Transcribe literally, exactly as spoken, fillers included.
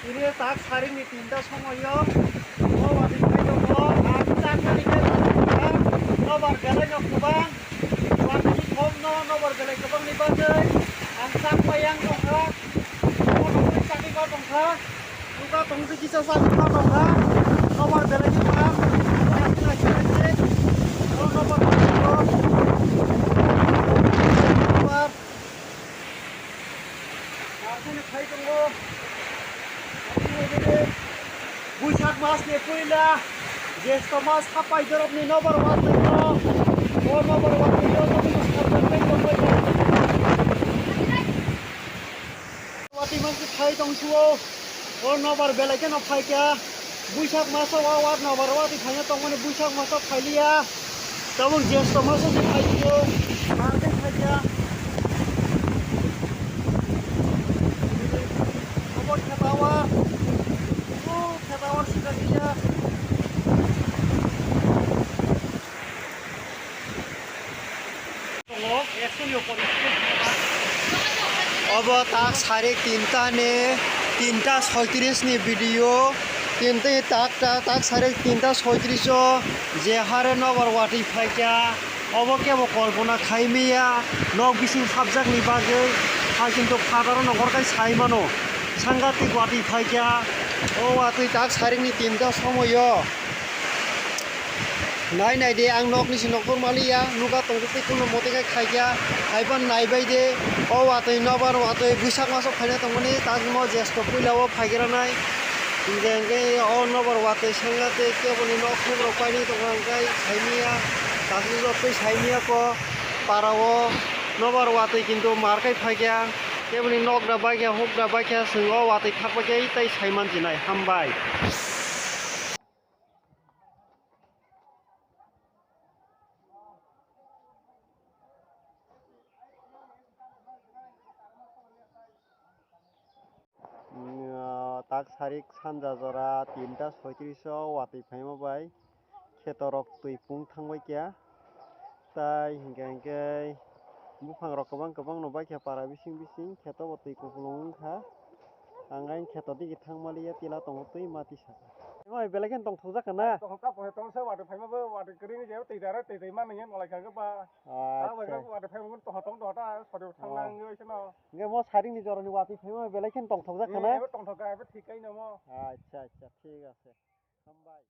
Tini tak saringni tinta somoio o watwi phai tongo. Ang chakmani khe nobar belai no kwbang. Watwi thokno nobar belai kwbangni bagwi ang chakma yang tongkha. Bono bai chakwi ba tongkha. Nukha tongsi kisa chakwi ba tongkha. Nobar belai ni kwbang. Nobar. Arjani phai tongo. Buisak mas ni puila, Jesto mas hapai dorop ni nobar watwi no. O nobar watwi no, nobar watwi no. Watwi mas ni phai tong suo. O nobar belai kheno phaikha. Buisak maso o wat nobar watwi phaina tongmani buisak maso phailiya. Tabuk Jesto maso se phaikha. Marke phaikha. Obo khetawar. O khetawar sida kaiya. Obo tak sarik tinta ni, tinta soitris ni video, tinta tak, tak, tak sarik tinta soitris o je hare nobar watwi phaikha, obo kebo kolpona khaimaya, nok bising hapjak ni bagwi, hai kintu phataro nongkhor khai sai mano, sangatik watwi phaikha, o watwi tak sarik ni tinta somoio. Nai nai di, ang nok ni si noktor maliya, nuga tong tei kuno mote khai khaikya, hai pan nai bai de, o watwi nobar watwi buisak maso phaina tongmani, tak mo jesto puila o phaigra nai, hingke hingke o nobar watwi sengla tei kebo ni nok phuk rok paini tongo hingke saimiya, tak rok tei saimiya ko para o nobar watwi kintu mar kai phaikya, kebo ni nok da baikya, huk da baikya, chwng o watwi thak baikya, tei sai man chinai, hambai. Mm, ah, tak sarik sanja jora tinta soitris o watwi phaima bai kheto rok twi pung thang bai kya, tai hinkhe hinkhe buphang rok kwbang kwbang no bai kha para bising bising kheto bo twi kupulung wng kha. Ang ayang kheto digi thang maliya, tila tongo twi mati saka. Oi, belai kheno tongthokjak kha na? Tongthok ta, tongthok se watwi phaima bo, watwi kwrwini je twi dara twi twi mani nolai kha ba. Acha. Watwi phaima bo tongthok tongthok ta, sori thang nang oi seno. Hingke mo saringni jorani watwi phaima belai kheno tongthokjak kha na? Tongthok kha, abo thik kai no mo. Acha, acha, thik ase. Hambai.